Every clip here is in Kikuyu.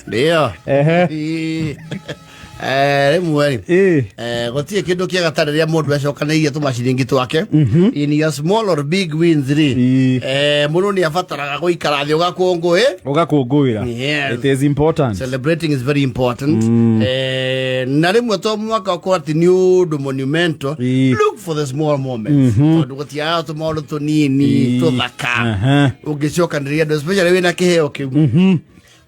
Ndio. Ehe. Ĩĩ. Eh, rĩmwe rĩ Ĩĩ. Eh, gũtirĩ kĩndũ kĩega ta rĩrĩa mũndũ acokanĩirie tũmaciringi twake in your small or big wins rĩ Ĩĩ. eh, mũndũ nĩ abataraga gũikara thĩ ũgakũngũĩ Ũgakũngũĩra. Yes. It is important. Celebrating is very important. Eh, na rĩmwe to mwaka ũkorwo atĩ nĩ ũndũ monumental. Ĩĩ. Look for the small moments, tondũ gũtiagaga tũmaũndũ tũnini tũthaka ũngĩcokanĩrĩria andũ, especially wĩna kĩheo kĩu.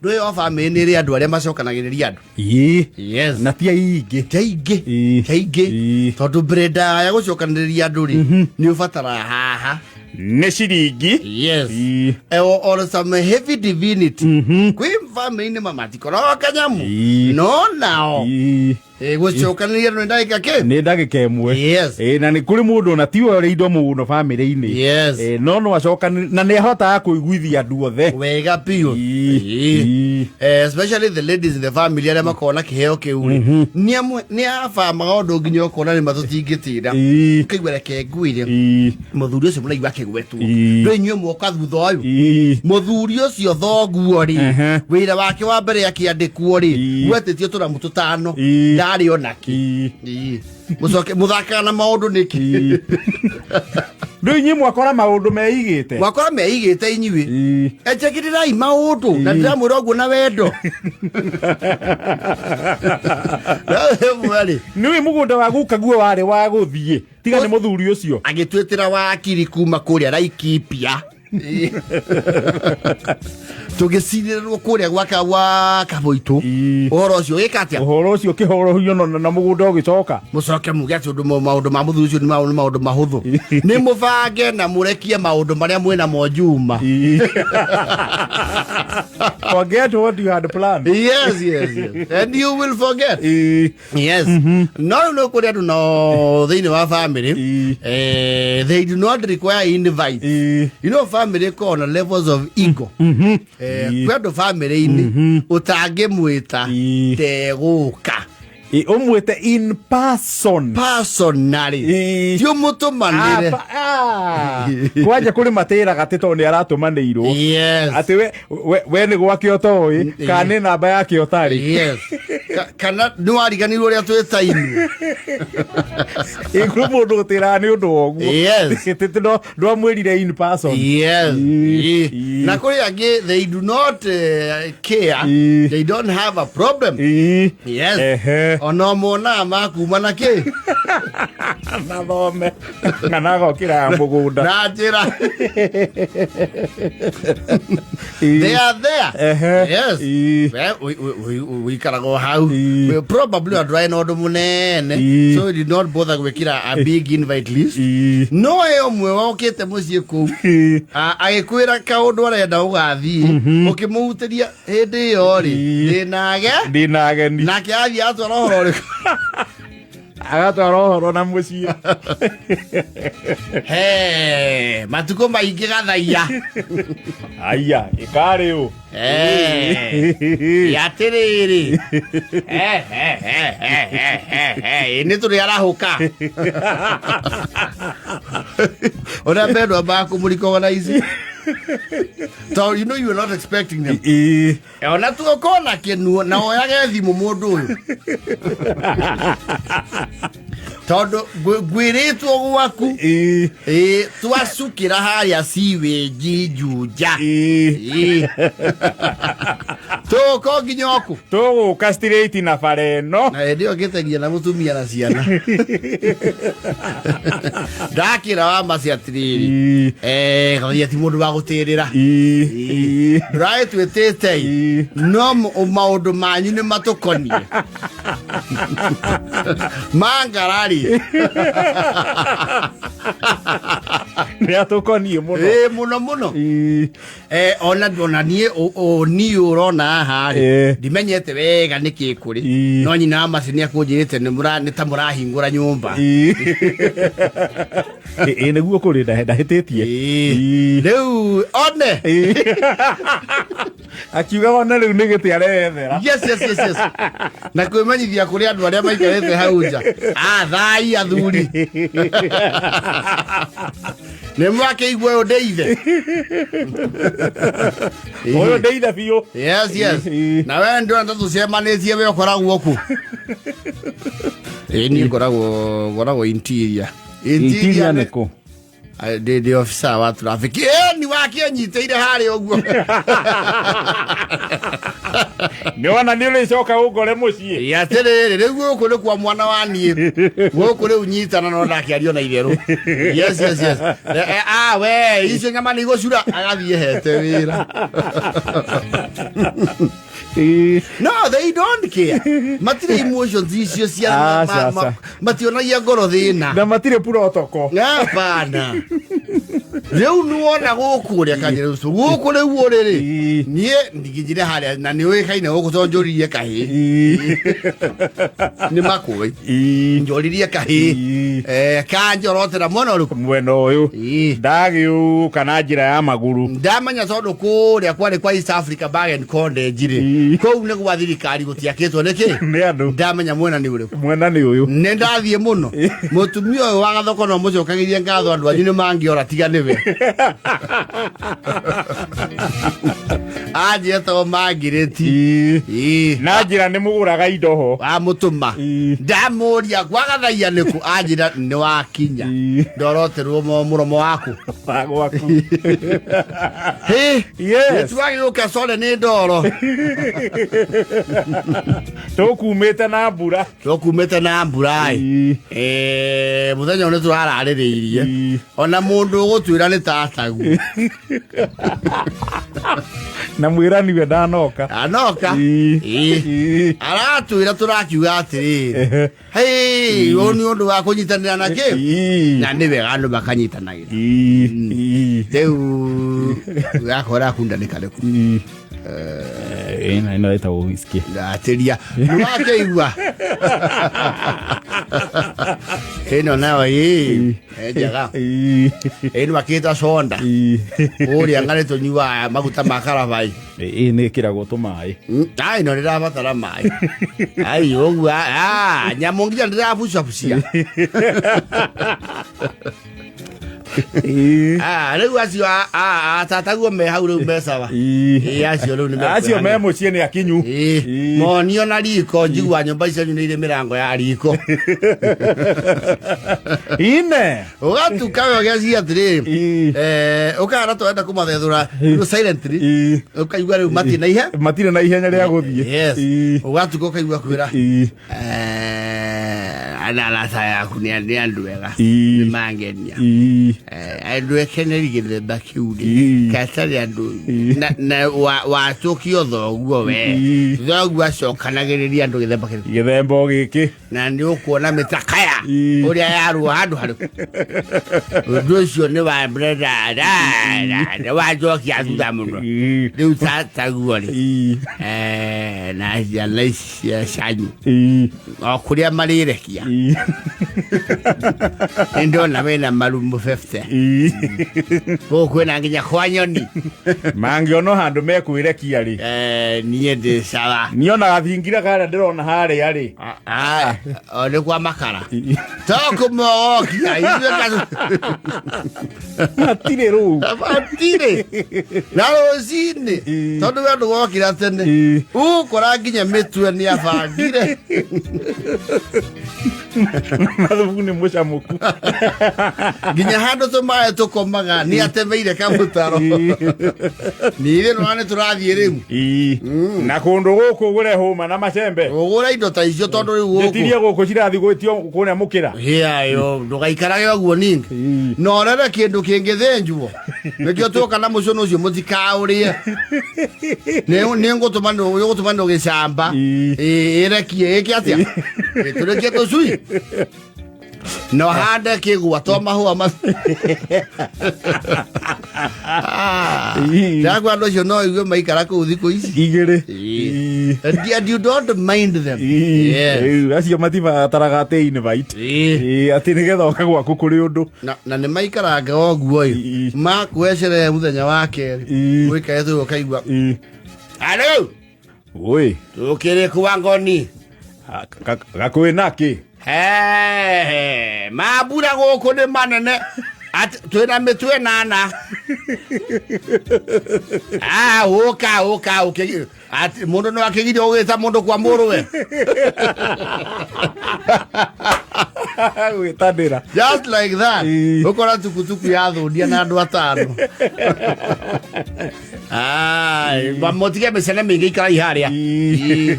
Ndũĩ o bamĩrĩ nĩ ĩrĩ andũ arĩa macokanagĩrĩria andũ. Ĩĩ. Yes. Na ti aingĩ. Ti aingĩ. Ĩĩ. Ti aingĩ. Ĩĩ. Tondũ mbere ndaya gũcokanĩrĩria andũ rĩ, nĩ ũbataraga haha Nĩ ciringi. Yes. Ĩĩ. Or some heavy divinity. Kwĩ bamĩrĩ-inĩ mamatikoragwo kanyamu. Ĩĩ. No nao Ĩĩ. Gũcokanĩrĩria andũ nĩ ndagĩka kĩ. Nĩ ndagĩka ĩmwe. Yes. Ĩĩ, na nĩ kũrĩ mũndũ ona tiwe ũrĩ indo mũno bamĩrĩ-inĩ. Yes. Ĩĩ, no no acokanĩ na nĩ ahotaga kũiguithia andũ othe. Wega biũ. Ĩĩ. Ĩĩ. Ĩĩ. Especially the ladies in the family arĩa makoragwo na kĩheo kĩu rĩ, nĩ amwe nĩ abamaga ũndũ nginya ũkona nĩ matũtingĩtĩra. Ĩĩ. Ũkaigua reke ngwĩre, Ĩĩ. mũthuri ũcio mũraigua akĩgwetwo, Ĩĩ. ndũ inyuĩ mwoka thutha ũyũ, Ĩĩ. mũthuri ũcio thoguo rĩ, wĩra wake wa mbere akĩandĩkwo rĩ, Ĩĩ. gwetĩtio tũramu tũtano, Ĩĩ. ndarĩ onakĩ. Ĩĩ. Ĩĩ. Mũcoke mũthakaga na maũndũ nĩkĩ? Ĩĩ. Rĩu inyuĩ mwakora maũndũ meigĩte. Mwakora meigĩte inyuĩ. Ĩĩ. Ejagĩrĩrai maũndũ na ndĩramwĩra ũguo na wendo. Rĩmwe rĩ, Nĩũĩ mũgũnda wa gukaguo warĩ wa gũthiĩ tiga nĩ mũthuri ũcio. Agĩtwĩtĩra wakiri kuma kũrĩa Laikipia, tũgĩcirĩrwo kũrĩa gwaka gwa Kabũitũ. Ĩĩ. Ũhoro ũcio wĩka atĩa? Ũhoro ũcio ũkĩhorohio na mũgũnda ũgĩcoka. Mũcoke muge atĩ ũndũ maũndũ ma mũthuri ũcio nĩ maũndũ mahũthũ. Nĩ mũbange na mũrekie maũndũ marĩa mwĩna mo Juma. Ĩĩ. Forget what you had planned. Yes, and you will forget. Ĩĩ. Yes, no rĩu nĩ kũrĩ andũ no thĩinĩ wa family, Ĩĩ. they do not require invite. Ĩĩ. You know, family ĩkoragwo na levels of ego. Ĩĩ. Kwĩ andũ family-inĩ ũtangĩmwĩta Ĩĩ. tegũka. Ĩĩ, ũmwĩte in person. Personally. Ĩĩ. Ti ũmũtũmanĩre. Kwanja kũrĩ matĩraga atĩ tondũ nĩ aratũmanĩirwo, atĩ we nĩ gwake ũtoĩ kana nĩ namba yake ũtarĩ. Yes. Kana nĩ wariganĩirwo ũrĩa twĩtainwo. Ĩ, kwĩ mũndũ ũtĩraga nĩ ũndũ wa ũguo. Tĩ ndwamwĩrire in person. Yes. Ĩĩ. Ĩĩ. Na kũrĩ angĩ they do not care. Ĩĩ. They don't have a problem. Ĩĩ. Yes. Ehe. Ona monaga makuma na kĩ. Na thome kana agokĩra ya mũgũnda. Na njĩra. Ĩĩ. They are there. Ehe. Yes. Ĩĩ. We wĩikaraga o hau. Ĩĩ. We probably andũ arĩ na ũndũ mũnene, Ĩĩ. so you did not bother gwĩkĩra a big invite list. Ĩĩ. No ĩ ũmwe wokĩte mũciĩ kũu, Ĩĩ. Agĩkwĩra kaũndũ arenda ũgathiĩ ũkĩmũhutĩria hĩndĩ ĩyo rĩ, Ĩĩ. ndĩnage Ndĩna ageni. Nake athiĩ atwara ũhoro ũrĩkũ? Agatwara ũhoro na mũciĩ. He matukũ maingĩ gathaiya. Aya ĩkarĩ ũ. Atĩrĩrĩ, He, he, he, he, he, he, he. Nĩ tũrĩ arahũka ũrĩa mbendwa makũmũrikoganize tondũ you know you are not expecting them. Ĩĩ. Ona tuokona kĩnuo na oyage thimũ mũndũ ũyũ tondũ ngwĩrĩtwo gwaku. Ĩĩ. Ĩĩ, twacukĩra harĩa ciwĩnji Juja. Ĩĩ. Ĩĩ. Tũgũka nginya oku. Tũgũka straight na bara ĩno. Na hĩndĩ ĩyo ngĩtegia na mũtumia na ciana, ndakĩra wa maci atĩrĩrĩ, Ĩĩ. Gathia ti mũndũ wa gũtĩrĩra. Ĩĩ. Ĩĩ. Ndũragĩtwĩtĩte Ĩĩ. no maũndũ manyu nĩ matũkonie mangarari. Nĩ atũkoniĩ mũno. Ĩĩ, mũno mũno. Ĩĩ. Ona niĩ niĩ ũrona haha rĩ, ndimenyete wega nĩ kĩ kũrĩ. No nyina wa maci nĩ akũnjĩrĩte nĩ ta mũrahingũra nyũmba. Ĩĩ. Ĩĩ, nĩguo kũrĩ ndahĩtĩtie. Ĩĩ. Ĩĩ. Rĩu one. Ĩĩ. Akiuga ona rĩu nĩ gĩtĩ areyethera. Yes, na kwĩmenyithia kũrĩ andũ arĩa maikarĩte hau nja, ah, thai athuri. Nĩ mwakĩigua ũyũ ndĩ ithe. Ũyũ ndĩ ithe biũ. Yes. Ĩĩ. Na we ndĩrona ta tũcemanĩtie, we ũkoragwo kũ? Ĩĩ, niĩ ngoragwo interior. Interior nĩ kũ? Ndĩ officer wa traffic. Ĩ ni wakĩnyitĩire harĩa ũguo. Nĩ wona nĩ ũrĩcoka ũngore mũciĩ. Ĩ, atĩrĩrĩ, rĩu gũkũ nĩ kwa mwana wa niĩ gũkũ rĩu nyitana no ndakĩario na itherũ. Yes. We icio nyama nĩ igũcura agathiĩ hete wĩra. No, they don't care, matirĩ emotions icio cia Aca, aca. Mationagia ngoro thĩna. Na matirĩ protocol. Hapana, rĩu nĩwona gũkũ ũrĩa kanjĩra ũcio gũkũ rĩu ũrĩrĩ. Niĩ ndigĩnjire harĩa na nĩ ũĩkaine gũkũ tondũ njũririe kahĩĩ. Nĩ makũĩ. Njũririe kahĩĩ. Kanjorotera mwena ũrĩkũ? Mwena ũyũ. Ndagĩũka na njĩra ya magũrũ. Ndamenya tondũ kũrĩa kwarĩ kwa East Africa Bag and College rĩ. Kũu nĩ gwa thirikari, gũtiakĩtwo nĩkĩ. Nĩ andũ. Ndamenya mwena nĩ ũrĩkũ. Mwena nĩ ũyũ. Nĩ ndathiĩ mũno, mũtumia ũyũ wa gathoko no mũcokagĩrie ngatho, andũ anyu nĩ mangĩora tiga nĩwe anjĩtagwo Mangirĩti. Na njĩra nĩ mũgũraga indo ho. Wamũtũma. Ndamũria gwagathaia nĩkũ, anjĩra nĩ wakinya. Ndoroterwo mũromo waku. Wa gwaku. Hĩ. Yes. Nĩtwagĩũka core nĩ ndoro. Tũkumĩte na mbura. Tũkumĩte na mbura. Mũthenya ũyũ nĩ tũrararĩrĩirie. Ona mũndũ ũgũtwĩra nĩ tatagu. Na mwĩraniwe ndanoka. Anoka. Aratwĩra tũrakiuga atĩrĩrĩ, hei, ũyũ nĩ ũndũ wa kũnyitanĩra na kĩ. Na nĩ wega andũ makanyitanagĩra. Rĩu gakora kunda nĩ karĩkũ? Ĩno ĩtagwo whisky. Ndatĩria nĩwakĩigua ĩno nayo ĩ ĩ njega. Ĩno akĩta conda ũrĩa ngarĩ tũnyuaga maguta ma karabai. Ĩ nĩ ĩkĩragwo tũmaĩ. Ai, no ndĩrabatara maĩ ai ũguo nyamũ nginya ndĩrabucabucia. Rĩu acio atataguo me hau rĩu me sawa. Ĩ, acio rĩu nĩ Acio me mũciĩ nĩ akinyu. Monio na riko njigua nyũmba icio nĩ irĩ mĩrango ya riko. Ine. Ũgatuka we ũgeciria atĩrĩrĩ, ũkana twenda kũmathethũra rĩu silently. Ũkaigua rĩu matirĩ na ihe Matirĩ na ihenya rĩa gũthiĩ. Yes. Ũgatuka ũkaigua kwĩra ana arata yaku nĩ andũ ega. Nĩ mangenia. Andũ ekeneri gĩthemba kĩu rĩ. Katarĩ andũ na wacũkio thoguo we. Thoguo acokanagĩrĩria andũ gĩthemba kĩrĩkũ? Gĩthemba o gĩkĩ. Na nĩ ũkuona mĩtakaya ũrĩa yarwo handũ harĩkũ, ũndũ ũcio nĩ wa nĩ wanjokia thutha mũno. Rĩu taguo rĩ. Na ciana ici cia canyu o kũrĩa marĩrekia nĩ ndona wĩna marumu 50. Gũkũ kwĩna nginya kwa nyoni. Mangĩona handũ mekwĩrekia rĩ. Niĩ ndĩ sawa. Niona gathingira karĩa ndĩrona harĩa rĩ. O nĩ kwa makara to kũmogokia ithuĩ Matirĩ rũu. Matirĩ na rũcinĩ tondũ we ndũgokĩra tene. Ũgũkora nginya mĩtwe nĩ abangire. Mathubu nĩ mũcamũku. Nginya handũ tũmaĩ tũkomaga nĩ atemeire kamũtaro. Nĩirĩ nona nĩ tũrathiĩ rĩu. Na kũndũ gũkũ ũgũre hũma na macembe. Ũgũre indo ta icio tondũ rĩu gũkũ Njĩtirie gũkũ cirathiĩ gwĩtio kũrĩa mũkĩra. Hiayo ndũgaikarage ũguo ningĩ na ũrere kĩndũ kĩngĩthĩnjwo nĩkĩo tuoka na mũcũnũ ũcio mũtikaũrĩe. Nĩ ngũtũma gĩcamba. Ĩrekie ĩke atĩa ĩtũrĩkie tũcui no hande kĩgwa to mahũa ma ndakwa andũ acio no igue maikara kũu thikũ ici Igĩrĩ. And you don't mind them. Yes. Rĩu acio matibataraga atĩ invite. Atĩ nĩgetha oke gwaku kũrĩ ũndũ. Na nĩ maikaranga ũguo ĩ. Makwecerehe mũthenya wa kerĩ. Ũikarĩte ũkaigua alo. Oi. Tũkĩrĩ kwa ngoni. Gakuĩ nakĩ? He, mambura gũkũ nĩ manene. Twĩna mĩtwe nana. Ah, ũka ũka ũkĩ atĩ mũndũ no akĩgirio gũgĩta mũndũ kwa mũrũwe. Gwĩtanĩra. Just like that. Ĩĩ. Ũkora tukutuku yathũndia na andũ atano. Ah, motige mĩcene mĩingĩ ikarai harĩa. Ĩĩ.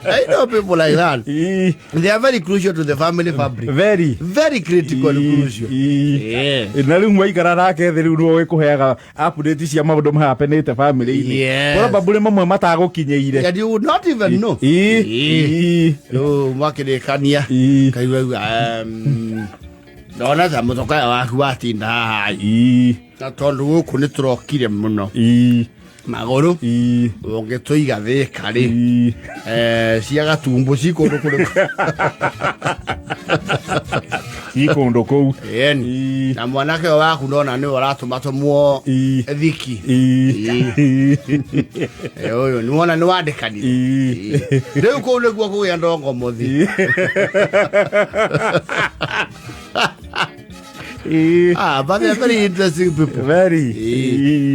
I know people like that. Ĩĩ. They are very crucial to the family fabric. Very. Very critical. Ĩĩ. Crucial. Ĩĩ. Yeah. Na rĩu mwaikara nake thĩ rĩu nĩwe wĩkũheaga update cia maũndũ mahapenĩte family-inĩ. Yes. Probably mamwe matagũkinyĩire. And you would not even know. Ĩĩ. Ĩĩ. Ĩĩ. Rĩu mwakĩrĩkania Ĩĩ. kaigua ndona ta mũtokaya waku watinda haha. Ĩĩ. Na tondũ gũkũ nĩ tũrokire mũno Ĩĩ. magũrũ, Ĩĩ. ũngĩtũiga thĩka rĩ, Ĩĩ. cia gatumbo ci kũndũ kũrĩkũ? Ci kũndũ kũu. Ĩni. Ĩĩ. Na mwanake ũyũ waku ndona nĩwe ũratũmatũmwo Ĩĩ. thiki. Ĩĩ. Ũyũ nĩwona nĩ wandĩkanire. Ĩĩ. Rĩu kũu nĩkuo kũgĩa ndongo mũthi. Ĩĩ. Ah, but they're very interesting people. Very.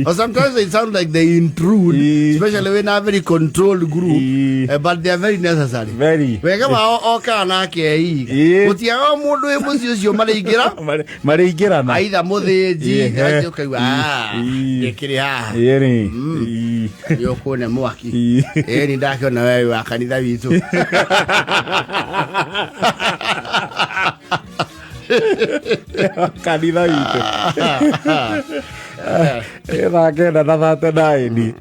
Eh. Or sometimes they sound like they intrude, Eh. especially when a very controlled group, Eh. but they are very necessary. Very. Wega wao okaga nake eiga Eh. gũtiaga mũndũ wĩ mũciĩ ũcio marĩingĩra Marĩingĩrana. aitha mũthĩnji Eh. ũkaigua "Ah, Eh. ndĩkĩrĩ haha." Ĩĩ. Ĩĩ. Nĩũkũne mwaki. Ĩĩ. Ĩni ndakĩona we wĩ wa kanitha witũ. Kanitha witũ. Ĩ 9 na 39.